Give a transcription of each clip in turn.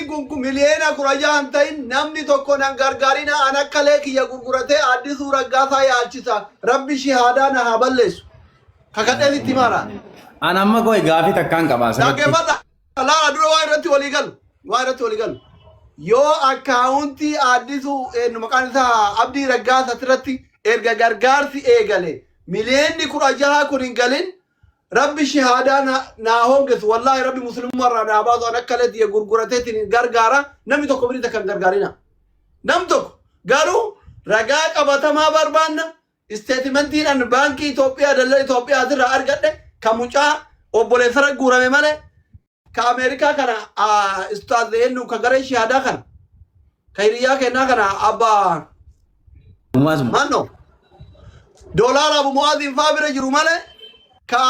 birriin kun miliyoona 16 hin ta'in namni tokko nan gargaarina an akka lee kiyya gurguratee Addisuu Raggaasaa yaalchisa. Rabbi shihaadaa na haa balleessu. Kakadheen itti himaara. An amma qoy gaafii takkaan qaba asirratti. Dhaggeeffadha. Laala dura waa irratti walii galu. Waa irratti walii galu. Yoo akkaawuntii Addisuu eenyu maqaan isaa Abdii Raggaasaa irratti erga gargaarsi eegale miliyoonni 16 kun hin galin Rabbi shihaadaa na, naa hongesu wallaahi rabbi muslimummaa irraa naa baasu an akka leetiya gurgurateetiin gargaara namni tokko birii takka hin gargaarina nam tokko garuu ragaa qabatamaa barbaanna isteetimentiin an baankii Itoophiyaa daldala Itoophiyaatirraa argadhe ka mucaa obboleessarra guurame malee Ka Ameerikaa kana ustaaz eenyu ka garee shihaadaa kana ka hiriyyaa kennaa kana abbaa Muwaazuma. manno doolaara abu mu'aaziin faa bira jiru malee ka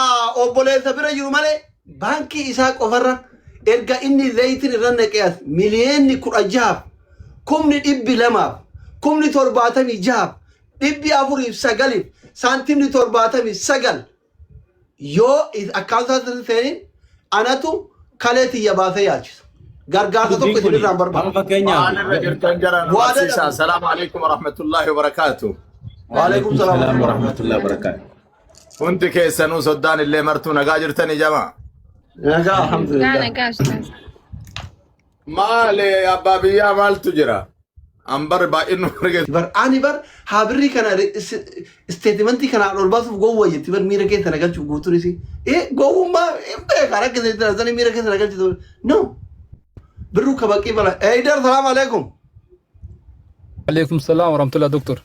obboleessa bira jiru malee baankii isaa qofarra erga inni zayitiin irra naqee as miliyoonni 16f kumni 200f kumni 76f 409f saantimni 79 Yoo akkaataa sana seenin anatu kalee tiyya baasee yaalchisa. Gargaarsa tokko Dubbiin isin kun irraa hin barbaadu. amma fakkeenyaaf Waan irra jirtan jara nu Waada barsiisa. dhabu. Assalaamu alaikum warahmatullahi wabarakaatu. Waalaikum Waalaikum salaam salaam warahmatullahi warahmatullahi wabarakatuh. Hundi keessanuu soddaan illee martuu nagaa jirtanii jamaa. Nagaa Nagaa alhamdulillah. nagaa ustaaz. Maali abbaa biyyaa maaltu jira? An bar baay'een nu arge. Bar ani bar haa birrii kana isteetimentii kanaan ol baasuuf gowwa jetti bar miira keessa na galchuuf guutuun isii. Ee gowwummaa hin beekan akka isin sanii miira keessa na galchitu. No. Birruu kabaqii bala. Eeydar salaam alaikum. Alaikum salam warahmatullah doktor.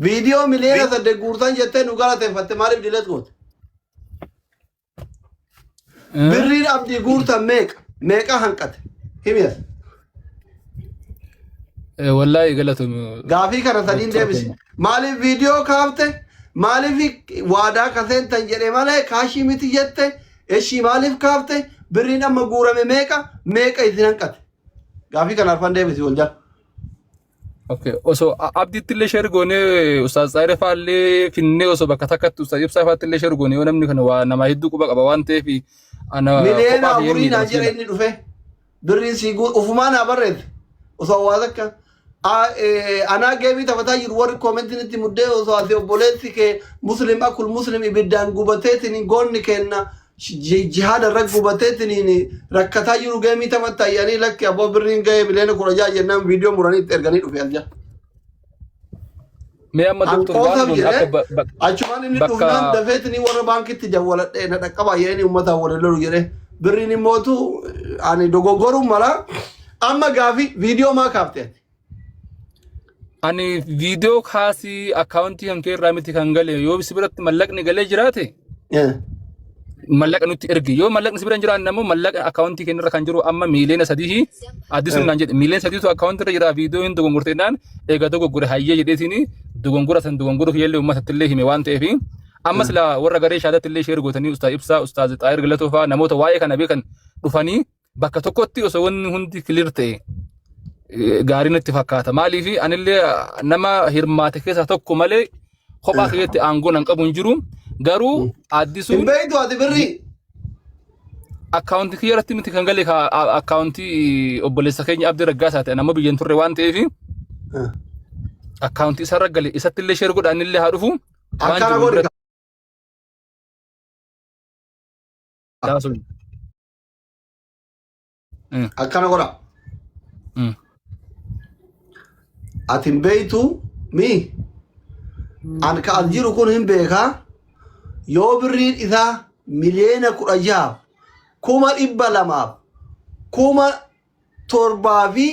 Viidiyoo miliyoona 8 guurtan jettee nu galateeffatte maaliif dilet goote? Birriin abdii guurtan meeqa? Meeqa hanqate? Himi as. Wallaahi galatoomi. Gaafii kana sadiin Doktora deebisi. keenya. Maaliif viidiyoo kaafte? Maaliif waadaa ka seentan jedhe malee kaashii miti jette? Eshii maaliif kaafte? Birriin amma guurame meeqa? Meeqa isin hanqate? Gaafii kana arfan deebisi wal jala. Okay. Osoo abdiitti illee share goonee Ustaaz Xaayiree fa'aa illee finnee osoo bakka takkatti Ustaaz Ibsaa fa'aatti illee share goone yoo namni kana waa nama hedduu quba qaba waan ta'eef ana Miliyoona kophaa kiyyeen afurii naan miidhama jedhe siila. inni dhufe. Birriin sii guur ufumaa naa barreesse. Osoo waa takka anaa geemii taphataa jiru warri koomentiin itti muddee osoo ati obboleessi kee muslim akul muslim ibiddaan gubateetiin goonni kenna jihaada irra gubateetiin rakkataa jiru geemii taphatta ayyanii lakki abboo birriin ga'ee miliyoona 16 jennaan viidiyoo muranii itti erganii dhufe as jala. Mee amma An doktor waan qoosaaf kun jedhee akka achumaan inni bakka dhufnaan dafeetini warra baankitti dawwaladhee na dhaqqabaa jedhanii uummataan waliin lolu jedhee birriin immootu ani dogoggoruun mala amma gaafii viidiyoo maa kaafte ati? Ani viidiyoo kaasii akkaawuntii kan kee irraa miti kan gale yoo si biratti mallaqni galee jiraate mallaqa nutti ergi yoo mallaqni si bira hin jiraanne ammoo mallaqa akkaawuntii keenya irra kan jiru amma miiliyoona 3 addisuun naan jedhe miiliyoona 3tu akkaawuntii irra jira viidiyoo hin dogongorte jennaan eega dogoggore hayyee jedheetiin dogongora san dogongoruu kiyyallee uummatatti illee hime waan ta'eef amma sila warra garee shaadatti illee sheer gootanii ustaaz Ibsaa ustaaz Xaayir Galatoo fa'aa namoota waa'ee kana beekan dhufanii bakka tokkotti osoo wanni hundi clear ta'e gaarii natti fakkaata. Maaliif anillee nama hirmaate keessaa tokko malee kophaa kiyyatti aangoo nan qabu hin jiru. Garuu Hin addisuun beektu ati birrii. akkaawuntii kiyya irratti miti kan gale akkaawuntii obboleessa keenya Abdii Raggaasaa ta'e nama biyya hin turre waan ta'eef akkaawuntii isarra gale isatti illee sheer godha inni illee haa dhufu waan Akkana jiru godhi. irratti haasofna. Akkana godha. Ati hin beektu mi? An ka as jiru kun hin beekaa. Yoo birriin isaa miliyoona 16 200,000 7,000 fi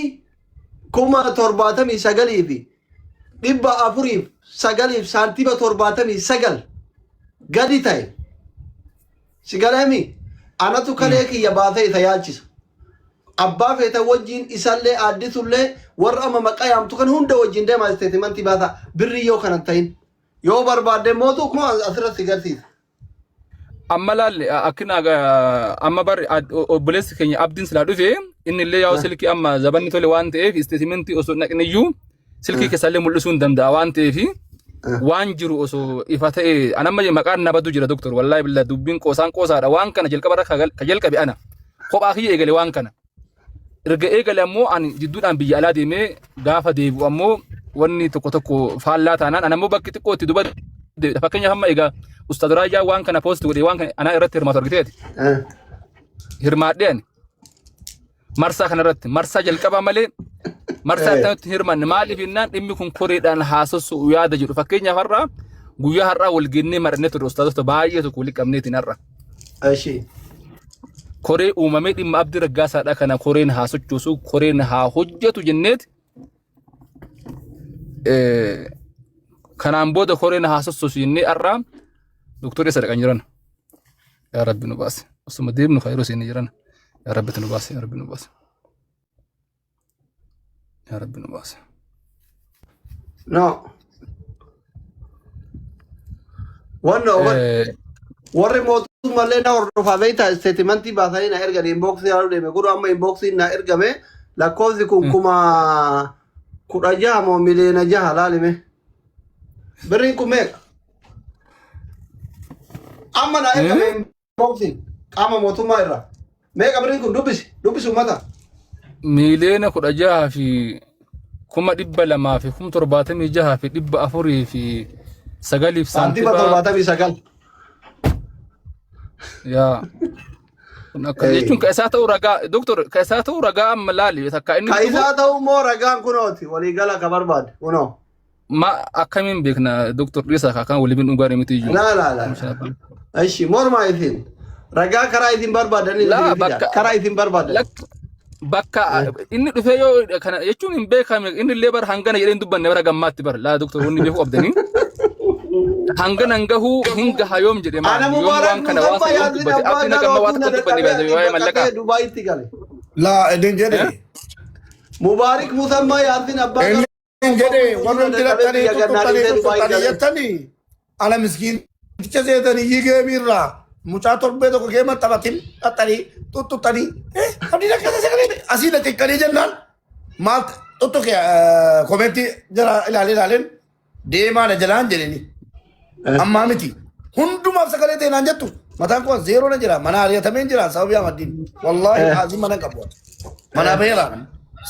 79,409 fi saantima 79 gadi ta'e Si galeemi? Anatu kalee kiyya baasee isa yaalchisa. Abbaa feetan wajjin isallee aaddisullee warra amma maqaa yaamtu kan hunda wajjin deemaa isteetimantii baasaa birrii yoo kanan ta'in. Yoo barbaadde mootu kuma asirratti si garsiisa. Amma laalle akkina amma bar obboleessi keenya abdiin silaa dhufe inni illee yaa'u silkii amma zabanni tole waan ta'eef isteetimentii osoo naqniyyuu silkii keessallee mul'isuu hin danda'a waan ta'eef waan jiru osoo ifa ta'e an amma maqaan na badu jira doktor wallaahi billah dubbiin qoosaan qoosaadha waan kana jalqaba irra ka jalqabe ana kophaa kiyya eegale waan kana. Erga eegale ammoo ani jidduudhaan biyya alaa deemee gaafa deebi'u ammoo wanni tokko tokko faallaa taanaan ani ammoo bakki xiqqoo itti duba deebi'a. Fakkeenyaaf amma egaa Ustaaz Raayyaa waan kana poost godhee waan kana anaa irratti hirmaatu argiteeti. Hirmaadhee ani marsaa kanarratti marsaa jalqabaa malee marsaa itti aanutti hin hirmaanne maaliif jennaan dhimmi kun koreedhaan haasossu yaada jedhu. Fakkeenyaaf har'a guyyaa har'aa wal gennee marannee turre ustaazota baay'ee tokko walitti qabneetiin har'a. Eshi. Koree uumamee dhimma Abdii Raggaasaadha kana koreen haa sochoosu koreen haa hojjetu jenneet kanaan booda koreen haa sossoosu jennee har'a doktorri isa dhaqan jiran. Yaa Rabbi nu baase. Osuma deemnu kan yeroo seenne jiran. Yaa Rabbi nu baase. Yaa Rabbi nu baase. Yaa Rabbi nu baase. No. Wanno warri mootummallee na hordofaa beektaa isteetimantii baasanii na ergan inboksii haala deeme kun amma inboksiin na ergame lakkoofsi kun 16,000 moo 6 miliyoona laalime. Birriin kun meeqa? Amma na ergame inboksiin qaama mootummaa irraa. Meeqa birriin kun dubbisi dubbisi uummata. 16,276,409 Saantima saantima 79. Yaa. Kun akka jechuun ka isaa ta'uu ragaa doktor ka isaa ta'uu ragaa amma laali takka inni Ka dhufu isaa ta'uu immoo ragaan kunooti waliigala ka barbaade kunoo. Ma akkamiin beekna doktor dhiisaa ka kan waliin dhugaa miti iyyuu. Laa laa laa. Ishi mormaa isin ragaa karaa isin barbaadanii Laa isin fida bakka karaa isin barbaadan. Bakka inni dhufee yoo kana jechuun hin beekame inni illee bara hangana jedhee hin dubbanne bara gammaatti bara laa doktor wanni beekuu qabdanii. Hangana hin gahuu hin gaha yoom jedhe Ana maali yoom Mubaarak waan kana waan Musammaa sana yoom Yaasin dubbate abbaa abdiin hanga ammaa garootuu waan na tokko dubbanne dadhabee baay'ee ani waa'ee mallaqaa. baqatee Dubaayitti gale. Laa inni jedhe. Mubaarik Musammaa Yaasin abbaa Inni jedhe garootuu warri na hundi dadhabee dhattanii biyya gannaa tuttuqanii dhiisee Dubaayi tuttuqanii gale. jettanii ala miskiinticha seetanii yigeemiirraa mucaa torbee tokko geema taphatin dhattanii tuttuqanii abdiin akkasa sagalee asii na xiqqanii jennaan maal tuttuqe komentii jara ilaalee ilaaleen deemaa na jalaan jedheni ammaa miti hundumaaf sagalee ta'e naan jettu mataan koo zeeroo na jira mana ari'atameen jira sababii amaddiin wallaahi haazii mana hin qabu manaa baheera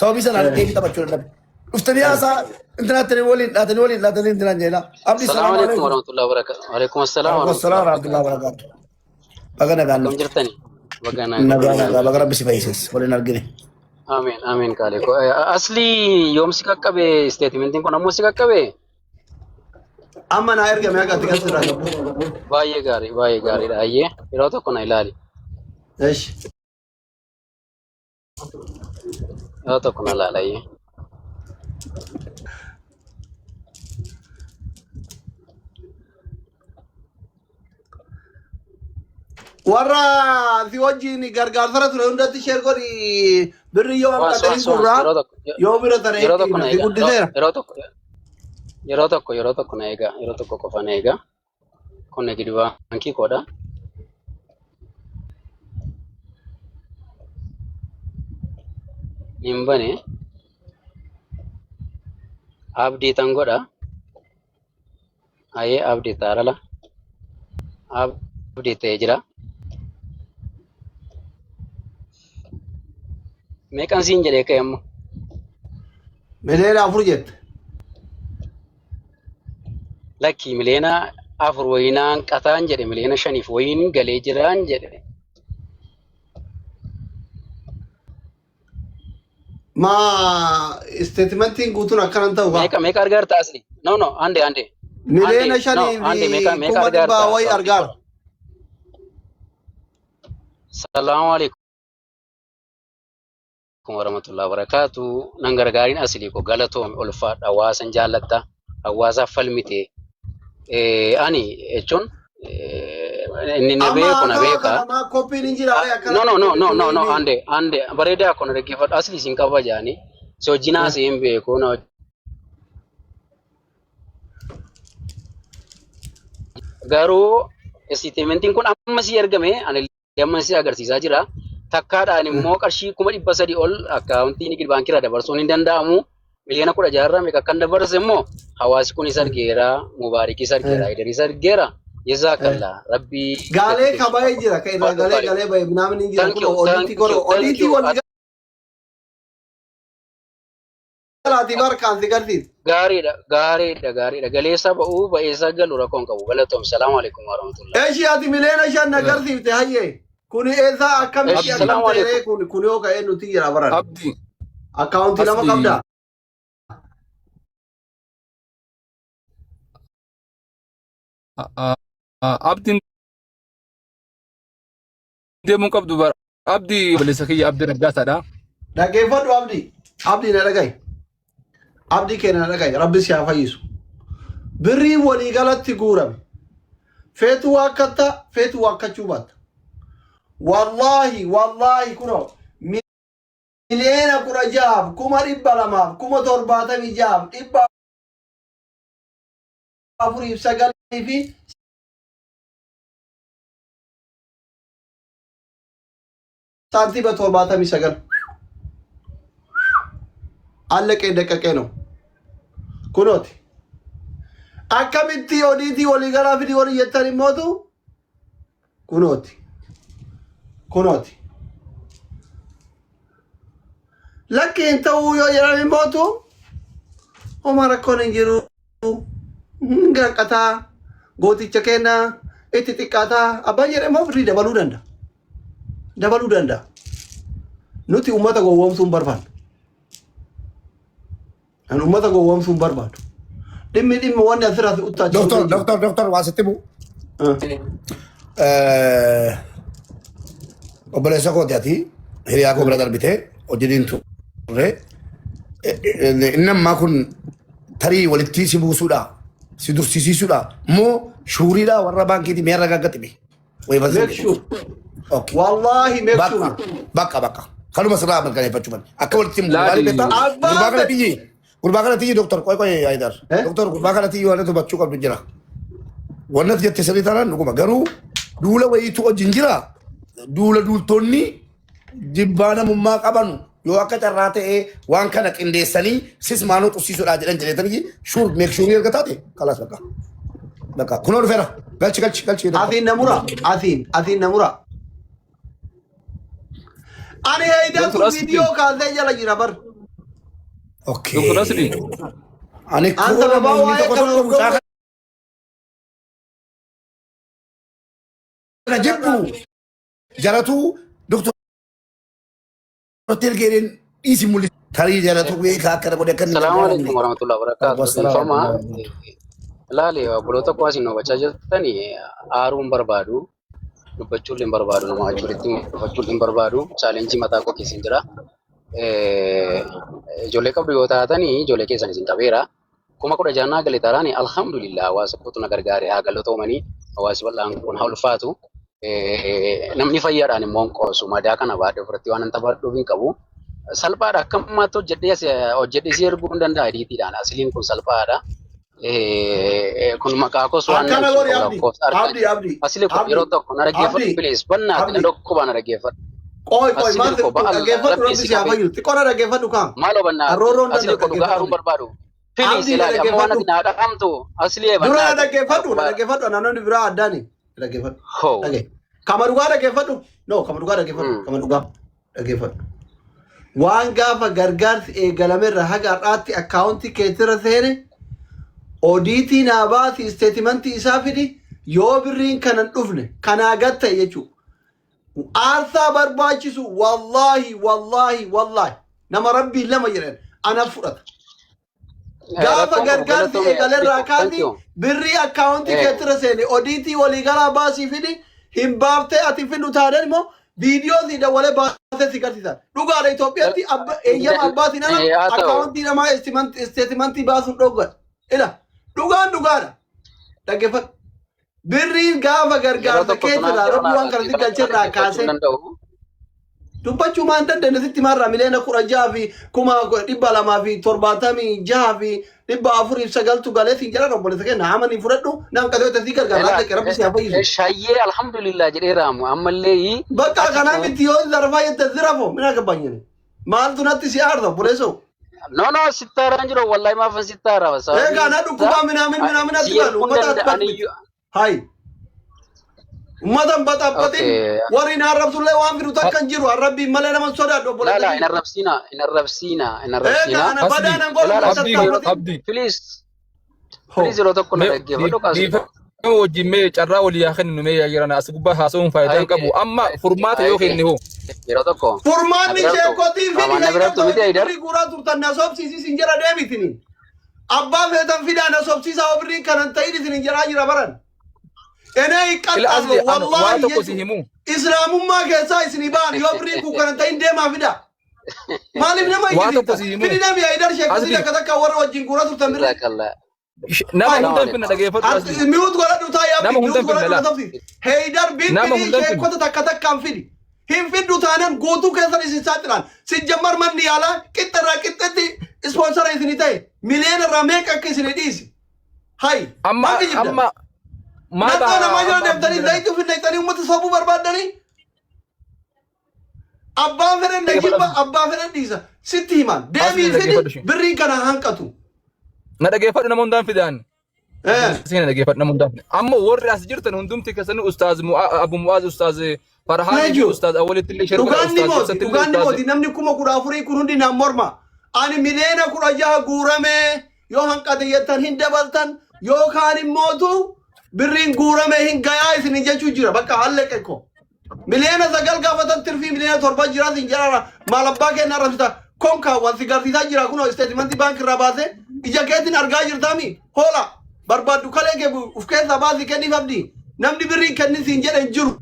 sababii sanaan deebii taphachuu dadhabe dhuftanii haasaa intinaatti waliin dhaatanii waliin dhaatanii intinaan jedhina abdii Assalamu salaamu alaikum alaikum warahmatullahi wabarakatuh. Waalaikum assalam waalaikum salaam warahmatullahi warahmatullahi wabarakatuh. wabarakaatu baga nagaan Akkam dhufte jirtani? Baga nagaa nagaa nagaa baga rabbi si fayyises waliin argine Amiin amiin qaalee ko. Asli yoom si qaqqabe isteetimentiin kun ammoo si qaqqabe? Amma naa ergame akka ati gasirraa qabu. Baay'ee gaarii baay'ee gaariidha. Ayyee yeroo tokko na ilaali. Eshi. Yeroo tokko na ilaali ayyee. Warra si wajjin gargaarsara ture hundatti sheer godhi birri yoo Waas hanqate hin waas waas gurraa yeroo tokko yoo bira tare yeroo tokko na si eega guddiseera. yeroo tokko yeroo tokko yeroo tokko na eega yeroo tokko qofa na eega. Kun gidi baankii koodha. Hin bane abdii tan godha. Ayyee abdii taarala. Abdii ta'ee jira. Meeqan siin jedhee ka'e amma? 4 miliyoona jette. Lakki 4 miliyoona wayinaan qataan jedhe 5 miliyoona wayiin galee jiraan jedhe. Maa isteetimentiin guutuun akkanan ta'u kaa. Meeqa meeqa argaarta asli? No no ande ande. Miliyoona Ande no shanii ande fi meeqa meeqa 100,000 argaarta wayi argaara. Salaamu alaikum warahmatullahi wabarakatuh. Nan gargaariin asli ko galatoome ulfaadha hawaasan jaallatta hawaasaaf falmite. Ani jechuun inni na Amma beeku na haasawa beeka. kana maa koppiin hin jira wayi No no no no no no akkana ande ande bareedaa kun dhaggeeffadhu asli isin qaba jaani. Si wajjin haasa'ee hin beeku na garuu isteetimentiin kun amma si ergame ani amma si agarsiisaa jira. Takkaadhaan immoo qarshii 300,000 ol akkaawuntii Nigid Baankii irraa dabarsuun hin danda'amu. 16 miliyoona irraa meeqa akkan dabarse immoo hawaasi kunis argeera, Mubaarikis argeera, Idaris argeera. Jazaakallaa Rabbii Gaalee gati ka bahee jira ka irraa galee galee bahe minaamin hin jira Thank kun you, thank odiitii godhu you, thank odiitii you. wal waliigalaatii barkaan si garsiisa. Gaariidha, gaariidha, gaariidha. Galeessa ba'uu ba'eessa galu rakkoon qabu. Galatoom. Salaamu alaikum warahmatullahi. Eshi ati 5 miliyoona na garsiifte hayyee. Kuni eessaa akkamitti Eshi, akkam salaamu ta'e alaikum. kun yoo ka'ee nuti jira baran. Abdi. Akkaawuntii lama Asli. qabdaa? Abdiin deemuun qabdu bara. Abdi obboleessa kiyya Abdi Raggaasaadha. Dhaggeeffadhu Abdi. Abdi na dhagahi. Abdii keenya na dhagahi. Rabbi si haa fayyisu. Birriin waliigalatti guurame. Feetu waakkatta, feetu waakkachuu baatta. Wallaahi, wallaahi kunoo 16,276,409 fi saantiima 79. Allaqee daqqaqee no. Kunooti. Akkamitti odiitii waliigalaa fidii walii jettan immootu kunooti. Kunooti. Lakki hin ta'uu yoo jedhan immootu homaa rakkoon hin jiru. Hin gaqqataa gooticha kennaa itti xiqqaataa abbaan jedhe immoo birrii dabaluu danda'a. Dabaluu danda'a. Nuti uummata gowwoomsuu hin barbaannu. Kan uummata gowwoomsuu hin barbaadu. Dhimmi wanni asirraa si uttaachisu Doktor, hin jiru. doktor, doktor, waa sitti bu'u. Obboleessa kooti ati hiriyaa koo bira darbitee hojiin turre. Inni ammaa kun tarii walitti si buusuudha, si dursisiisuudha, moo shuuriidha warra baankiiti mee ragaa gaxime. Make sure. Okay. Wallahi make sure. Bakka, bakka, bakka. Kanuma sirraa mirkaneeffachuu malee. Akka walitti hin buune. Laali. Maaliif beektaa? Abbaan Gurbaa kana tiyyi. Gurbaa kana tiyyi doktor. Qoy qoy Haydar. Eh? Doktor gurbaa kana tiyyi waan hubachuu qabdu jira. Wanni ati jette sirrii taanaan dhuguma. Garuu duula wayiitu wajjin jira. Duula duultonni jibbaa namummaa qabanu yoo akka carraa ta'ee waan kana qindeessanii sis maanoo xussiisuudhaa jedhan jedheetanii sure make sure erga taate kalaas bakka. Bakka kunoo dhufeera. Galchi galchi galchi. Asiin na mura. Asiin na mura. Ani heydatu Doktor Asli. viidiyoo kaasee jala jira bar. Okay. Doktor Asli. Ani An sababa namni waa'ee tokko kana tokko mucaa hordofuu kana jibbu jaratu doktor ergeedheen dhiisi mul'isu. Tarii jaratu beekaa akkana godhe akka inni Salaamu alaikum gargaaramne. warahmatullahi wabarakatuh. Wassalaam. Dhiifama. Laali obboloota koo asin hubachaa jirtani aaruu hin barbaadu. Dubbachuu illee hin barbaadu. Nama wajjin walitti dhufachuu illee hin barbaadu. Challenge mataa koo keessa hin jira. Ijoollee qabdu yoo taatani ijoollee keessan isin qabeera. 16,000 naa gale taaraani alhamdulillah hawaasa kootu na gargaare haa galatoomanii hawaasi bal'aan kun haa ulfaatu. Namni fayyaadhaan immoo hin qoosu madaa kana baadhee ofirratti waan hin taphadhuuf hin qabu. Salphaadha akka ammaatti hojjedhee hojjedhee si erguu hin danda'a ediitiidhaan asiliin kun salphaadha. Kun maqaa koos waan Akkana ibsu godhi qabu Abdi. lakkoofsa harkaa Abdi Abdi. Asili kun yeroo Abdi. tokko na dhaggeeffadhu Abdi. please bannaati na Abdi. dhukkuba na dhaggeeffadhu. Qoy qoy Asili maal koo ba'a dhaggeeffadhu rabbi rabbi si si haa qabee fayyu. Xiqqoo na dhaggeeffadhu kaa. maaloo bannaati Arroorroon asili danda'u koo dhugaa dhaggeeffadhu aaruun Abdi. barbaadu. Please Abdi na ilaali amma waan dhaggeeffadhu. ati naa dhaamtu asli Dura na bannaati. dhaggeeffadhu na dhaggeeffadhu naannoo biraa addaani. Na dhaggeeffadhu. Hoo. Dhagge. Kama dhugaa dhaggeeffadhu. No kama dhugaa dhaggeeffadhu. Kama dhugaa dhaggeeffadhu. Waan gaafa gargaarsi eegalamerra haga har'aatti akkaawuntii keetirra seene odiitii naa baasi statementii isaa fidi yoo birriin kanan dhufne kanaa gad ta'e jechuudha. Aarsaa barbaachisu wallaahi wallaahi wallaahi nama rabbii lama jedhan ana fudhata. Gaafa Rakkoon qabu gargaarsi galatoomee asli eegalerraa koo thank kaasi you. birrii akkaawuntii keetirra seene odiitii waliigalaa baasii fidi hin baaftee ati fidhu taanaan immoo viidiyoo si dawwalee baasee si garsiisa. Dhugaadha Itoophiyaatti eeyyama abbaatiin ala Haa ta'u. akkaawuntii namaa statementii baasuun dhoggadha. Ila dhugaan dhugaadha. Dhaggeeffadhu. Birriin gaafa Yeroo gargaarsa tokko tunaan keetirraa yeroo rabbi waan kana si galcherraa dhaggeeffachuu kaasee hin danda'u. dubbachuu maan dandeenye sitti maarraa 16,276,409tu galee siin jedhan obboleessa keenya hamanii fudhadhu nam qasee si gargaara Elaa akka rabbi si haa fayyisu. shayyee alhamdulillah jedheeraamu ammallee Bakka ati kanaa miti yoo zarfaa jette zirafo mina gabbanyine maaltu natti si aarsa obboleessoo. No, sittaaraan jiru wallahi maafan sittaara sababiin Egaa na isaa dhukkubaa minaamin minaamin si atti baanu erguun uummata atti danda'an miti. iyyuu Hayi. Ummata hin baxaabbatin. Okay. Warri na arrabsullee waan fidu takka hin jiru. Arrabbiin malee nama hin sodaadhu Laa obboleessa laa hin kiyya. arrabsiina hin arrabsiina hin Eega arrabsiina. ana Asli badaa nan godhu Laa laa Abdii yeroo tattaaffatin. Abdii please Ho. please yeroo tokko na mee dhaggeeffadhu kaasii. dhiifama wajjin mee carraa walii haa kennu mee yaa jirana as gubbaa haasa'uun faayidaa hin qabu amma furmaata yoo kenne hoo Yeroo tokko na Furmaanni biratti sheekotii fidi qaamaan na haydar biratti miti ta'e Haydar. birrii guuraa turtan na sobsiisi sin jedha deebitini. Abbaa feetan fidaa na sobsiisaa yoo birriin kanan ta'in isin hin jedhaa jira baran. Enee hin ila qaxxaamu asli an waa wallaahi tokko si jechuudha. himu Islaamummaa keessaa isinii ba'an yoo birriin kun kanan ta'in deemaa fidaa. Maaliif nama waa tokko iyyisiifta? si himu Fidi nami Haydar sheekotii asli takka takka warra wajjin guuraa turtan birrii. Jazakallah. nama Hai. hunda hin finna dhageeffadhu asli Mute godhadhu taa'i abdi nama hunda mute hin finna godhadhu laa na tafsi. Heydar nama bilbilii hunda hin finna sheekota takka takkaan fidi. Hin fiddu taanan guutuu keessan isin saaxilan. Sijjammar manni yaalaa qixxa irraa qixxetti ispoonsara isinii ta'e miliyoona irraa meeqa akka isinii dhiisi. Hai amma maal kijibdan? amma maal Nattoo baha namaa jala amma abdii deemtanii jedhama zayitii ofi naqxanii uummata sobuu barbaaddanii abbaan fedhan na dhaggeeffadhu jibba asli abbaa fedhan dhiisa sitti himan asli deemii na fidi dhaggeeffadhu ishee birriin kana hanqatu. na dhaggeeffadhu nama hundaan fidaan Eh. Sina dhaggeeffadhu nama hundaan fidaan amma warri as jirtan hundumti keessanii ustaaz Abu Mu'aaz ustaaz Farhaanii fi Jechuun. ustaaz Awwalitti illee share godha Dhugaan ni ustaaz mooti, Ibsatti illee dhugaan ni ustaaz mooti. Namni 14,000 kun hundi naan morma. Ani 16 miliyoona guurame yoo hanqate jettan hin dabaltan yookaan immootu birriin guurame hin gayaa isin jechuu jira. Bakka halleqe ko. 9 miliyoona gaafatan tirfii 7 miliyoona jira sin jedhara. Maal abbaa kenna arrabsita. Konkaa wal si garsiisaa jira kunoo isteetimantii baankii irraa baasee ija keetiin argaa jirtaami. Hoola barbaaddu kalee kee uf keessaa baasii kenniif abdii. Namni birriin kennin siin jedhe hin jiru.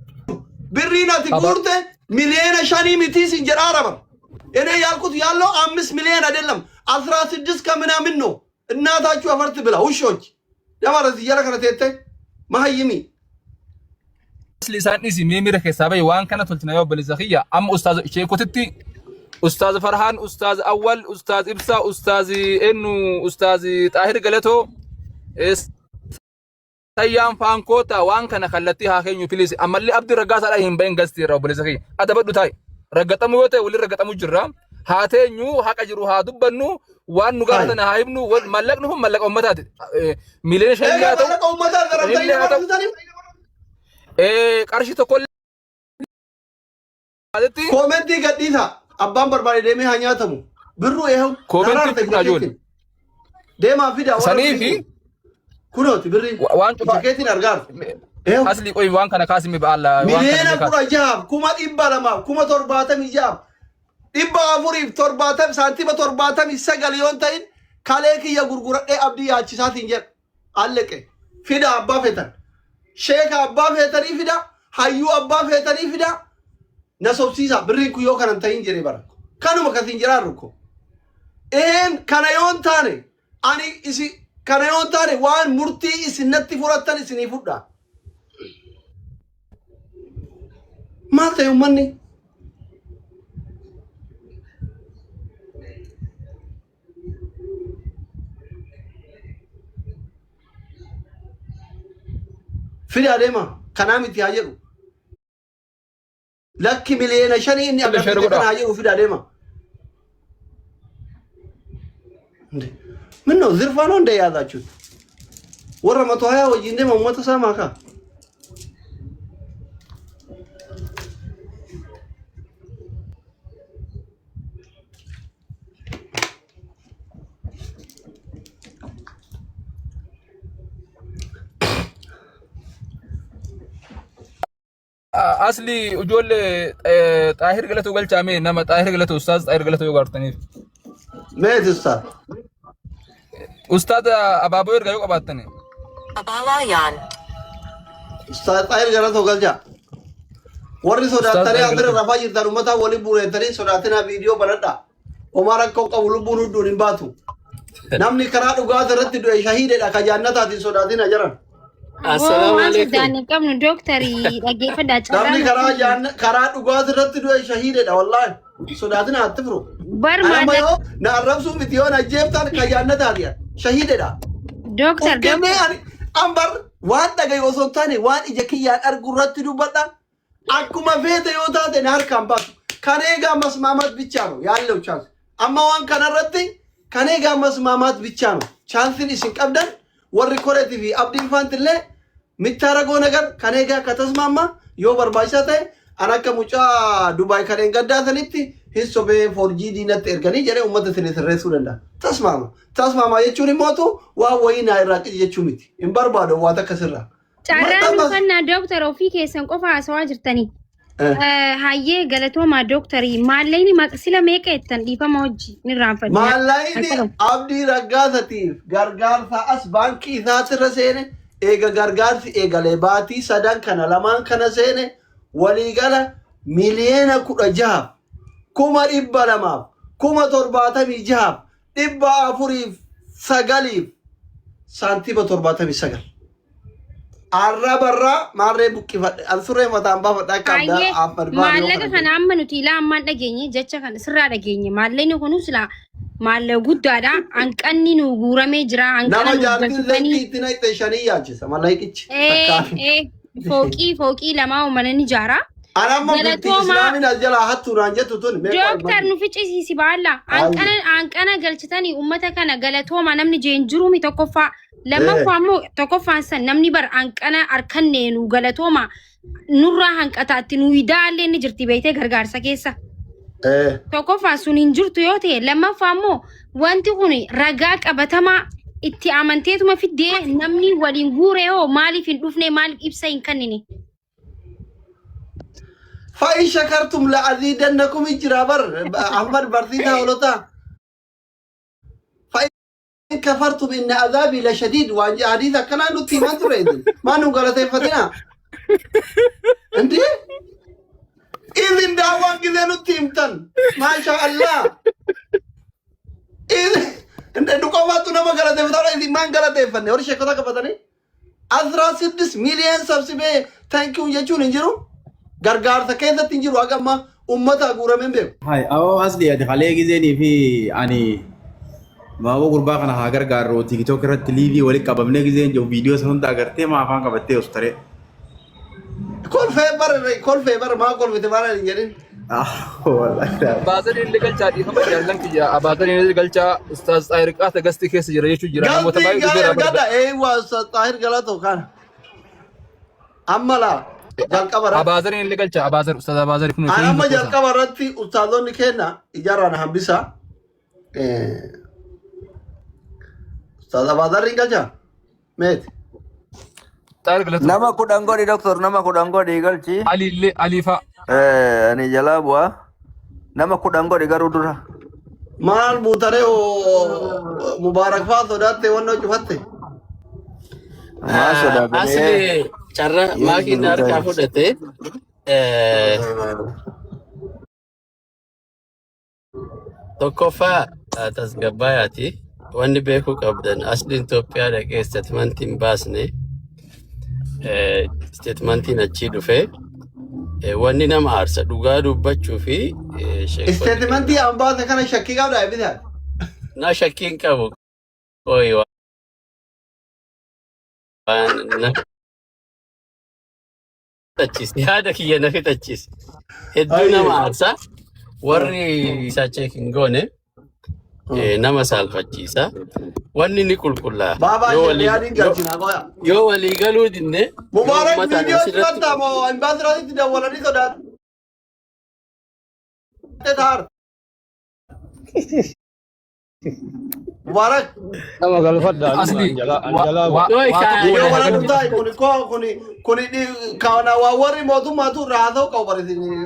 Birriin ati Aba guurte 5 miliyoona miti sin jedhaa ረበር እኔ ያልኩት ያለው 5 ሚሊዮን አይደለም 16 ከምናምን ነው። እናታችሁ አፈርት ብላ ውሾች ደማረስ እየረከረቴተ መሀይሚ asli isaan dhisi mee miira keessaa bahi waan kana tolchina yoo obboleessa kiyya amma ustaaz sheekotitti ustaaz Farhaan ustaaz Awwal ustaaz Ibsaa ustaaz eenyu ustaaz Xaahir Galatoo Sayyaan faankoota waan kana kallattii haa keenyu please ammallee Abdii Raggaasaadhaa hin bahin gastii irraa obboleessa kiyya adabadhu taa'i raggaxamu yoo ta'e waliin raggaxamu jirra haa teenyu haqa jiru haa dubbannu waan nu ሀይ gaafatan haa himnu mallaqni kun mallaqa uummataati 5 miliyoona ኤጋ haa ta'u ማለቀ ኡመታ ዘረብተኝ shanillee haa ta'u ነበር qarshii tokkollee asitti ኮመንቲ ገዲሳ አባን በርባዴ ደሜ ሀኛተሙ ብሩ ይኸው koomentii ናራርተ fudhaa ijoollee ጀኬትን ደማ ፊዳ ወረ sanii ብሪ fi ኩኖት ብሪ waan cufaa ጀኬትን አርጋር ይኸው asli qoy waan kana kaasime ba'alla waan kana miliyoona mee kaasi 16 200,000 76,470 saantima 79 yoon ta'in kalee kiyya gurguradhee abdii yaachisaatiin jedha alleqe fida abbaa feetan sheeka abbaa feetanii fida hayyuu abbaa feetanii fida na sobsiisa birriin kun yoo kanan ta'in jedhe bara kanuma kasiin jedhaan ko een kana yoon taane ani isi kana yoon taane waan murtii isin natti fudhattan isinii fudha maal ta'e ummanni fida deema kanaa miti haa jedhu lakki 5 miliyoona inni Illee share agarsiise godhaa kana haa jedhu fida deema እንዴ ምን ነው ዝርፋ ነው እንደ የያዛችሁት? ወረ 120 ወጂ እንደ መሞተ ሰማካ Asli ijoollee Xaahir Galatoo galchaame nama Xaahir Galatoo ustaaz Xaahir Galatoo yoo gaartaniif ሜት ስታ ustaaz abaaboo ergaa yoo qabaattani Ustaaz Xaahir Galatoo galcha. Warri ustaaz sodaattanii Xaahir asirra Galatoo rafaa jirtan uummata waliin bureettanii sodaatinaa viidiyoo banadha. Homaa rakkoo qabu lubbuun hudduun hin baatu. Namni karaa dhugaata irratti du'e shahiidedha ka jaannataatiin sodaatina jiran. Woo Assalaamu waan alaikum. sodaanne hin qabnu dooktarii dhaggeeffadhaa carraa Namni nu karaa kennu. karaa dhugaata irratti du'e shahiidedha wallaahi. Sodaatina atti firu. Bar Anamma maallaqa yoo na arrabsuu miti yoo na ajjeeftaan ka jaannataati shahiidedha. dooktar Of kennee dooktar ani ambar waan dhagayu osoo hin taane waan ija kiyyaan argu irratti dubbadha. Akkuma feete yoo taate na harkaan baasu. Kan eegaa masmaamat bichaa ነው ያለው ቻንስ። Amma waan kanarratti kan eegaa masmaamat bichaa ነው chaansiin isin qabdan warri koreetii fi abdiin faantillee የምታረገው ነገር ከኔ ጋር ከተስማማ yoo barbaachisaa ta'e an akka mucaa Dubaay kan hin gaddaasanitti hin sobee forjii diinatti erganii jedhee uummata isin sirreessuu danda'a. Tasmaama. Tasmaama jechuun immoo waan wayii naa irraa qiji jechuu miti. Hin barbaadu waa takka sirraa. Carraan dhufannaa dooktar ofii keessan qofa haasawaa jirtanii. Hayyee galatoomaa dooktarii maallaqni sila meeqa jettan dhiifama hojii ni irraanfadhe. Maallaqni Abdii Raggaasatiif gargaarsa as baankii isaatirra seene eega gargaarsi eegalee baatii sadan kana lamaan kana seene waliigala 16,276,409.79. Arrabarraa maarree buqqifadhe an surree mataan baafadhe akka Hayyee Ahmad Baaniyoo maallaqa kana kana amma nuti ilaa ammaan dhageenye jecha kana sirraa dhageenye maallaqni kunus silaa maallaqa guddaadha hanqanni nu guuramee jira hanqana Nama nu jaartiin galchitanii zayitii itti naqxe shanii yaachisa mallaqichi. Takkaa. Fooqii fooqii lamaa mana ni ijaara. An amma bultii Galatoomaa Islaamin as jalaa hattuudhaan jettu tun meeqa Dooktar nu ficcisiisi baalla. Hayyee. Hanqana galchitanii uummata kana galatooma namni jeen jiruumi tokkoffaa. Lammaffaa immoo tokkoffaan san namni bar hanqana harkanne nu galatooma nurraa hanqataatti nu idaallee ni jirti beektee gargaarsa keessa. Tokkoffaa sun hin jirtu yoo ta'e lammaffaa immoo wanti kun ragaa qabatamaa itti amanteetuma fiddee namni waliin guure hoo maaliif hin dhufne maaliif ibsa hin kennine? فإن شكرتم لأزيدنكم jira bar Ahmad barsiisaa hoolotaa. فإن كفرتم إن عذابي لشديد waan hadiisa akkanaa nutti himan ture maa nu galateeffatina? እንዴ ኢዝን daawwaan gisee nutti himtan maasha Allah. እንደ nu qofaatu nama galateeffata isin maan galateeffanne warri sheekota qabatanii 16 ሚሊዮን ሰብስቤ thank you jechuun hin jiru gargaarsa keessatti hin jiru haga amma ummata guuramee hin beeku. Hai, awoo asli ati kalee gizeenii fi ani baaboo gurbaa kana haa gargaarru TikTok irratti live walitti qabamnee gizeen jiru viidiyoo sana hunda agartee maa afaan qabattee os taree. Kolfee bar kolfee bar maa kolfite maal hin jedhin. Abaazariin illee galchaa dhiifama jaallan kiyya abaazariin illee galchaa Ustaaz Xaahir Qaata gastii keessa jira jechuun jira namoota Galtii baay'ee gara dhufeera ergadha eewwa Xaahir Galatoo kana. Amma laa jalqaba irratti. Abaazariin illee galchaa Abaazar Ustaaz Abaazar kun Ani amma jalqaba irratti ustaazonni kenna ijaarraan hambisa. Ustaaz Abaazarriin galchaa? Meeti. Xaahir Galatoo. Nama 10 godhi doktor, nama 10 godhi galchi. Ali illee Ali fa'a. Ani jalaa bu'aa. Nama 10 godhi garuu dura. Maal buutaree Mubaarak fa'aa sodaatte wannoo cufatte. Maa sodaatanii Asli carraa maakiin harkaa fudhate tokkoffaa tasgabbaayaati. Wanni beekuu qabdan asliin Itoophiyaa dhaqee statementii hin baasne statementiin achii dhufe wanni nama aarsa dhugaa dubbachuu fi sheekonni Statementii an baase kana shakkii qabda eebbisaa. Na shakkiin qabu qoyi waan na fixachiise yaada kiyya na fixachiise hedduu nama aarsa warri isaa check hin goone nama saalfachiisa wanni ni qulqullaa Baabaa yoo walii yaadiin galchina qoya. Yoo walii galuu dinne yoo Mubaarak uummataan viidiyoo asirratti cufatta moo imbaasiraatitti dawwalanii sodaatte taar. Mubaarak Nama galfadha Asli anjalaa waa Qoy waa kaa tokko viidiyoo waliin wala haa galchu. dhuftaa kuni koo kuni kuni kana waa warri mootummaatu irraa haasa'u qabu bari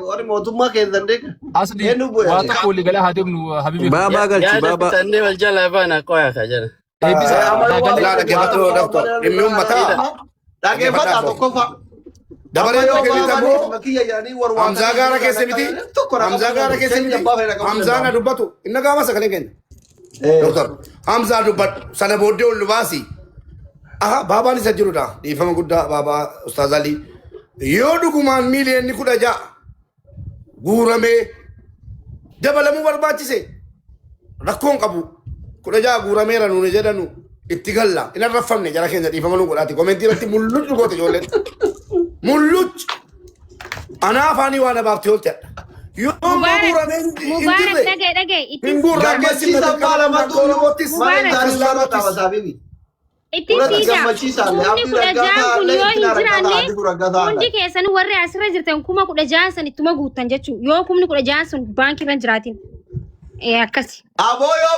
warri mootummaa keessan deega. Asli Eenyu bu'e? waa tokko walii galaa haa deemnu habibi. Baabaa galchi yaada baabaa. fixannee wal jalaa baana qoya ka jala. Eebbisa Amma yoo haa waa galee. Laa dhaggeeffadhu doktor. Dhimmi uummataa. Dhaggeeffadhaa Dhaggeeffadhaa tokkoffaa. Dabaree Amma yoo kennitamoo baabaan makiyya jedhanii warra waan Hamzaa gaara keessa miti. tokko na Hamzaa qabuu gaara danda'u. keessa Keenya miti. abbaa fedha qabuu Hamzaa na danda'u. dubbatu. Inna gaama sagalee kenna. Doktor. Hamzaa dubbadhu. Sana booddee ol nu baasi. Aha baabaan isa jirudha. Dhiifama guddaa baabaa Ustaaz Alii. Yoo dhugumaan miiliyoonni 16 guuramee dabalamuu barbaachise rakkoon qabu 16 guurameera nuuni jedhanu itti galla hin arraffamne jara keenya dhiifama nu godhaati commentii irratti mulluccu goote ijoolleen mulluccu anaa afaanii waan abaabte oolte hadha yoo immoo Mubaarak guuramee hin Mubaarak jirre dhagaye dhagaye hin ittiin guurraa keessi Gammachiisa abbaa lamatu Oromootis mana Mubaarak isaanii Islaamatis lama qaba saabibi. Ittiin Fudhata siidaa. gammachiisaallee Kumni Abdii 16 kun Raggaasaa yoo hin Intinaa Raggaasaa jiraanne Addisuu Raggaasaa hundi keessan warri asirra jirtan 16,000 san ittuma guuttan jechuudha. Yoo kumni 16 sun baankii irra hin jiraatin. Akkasi. Aboo yoo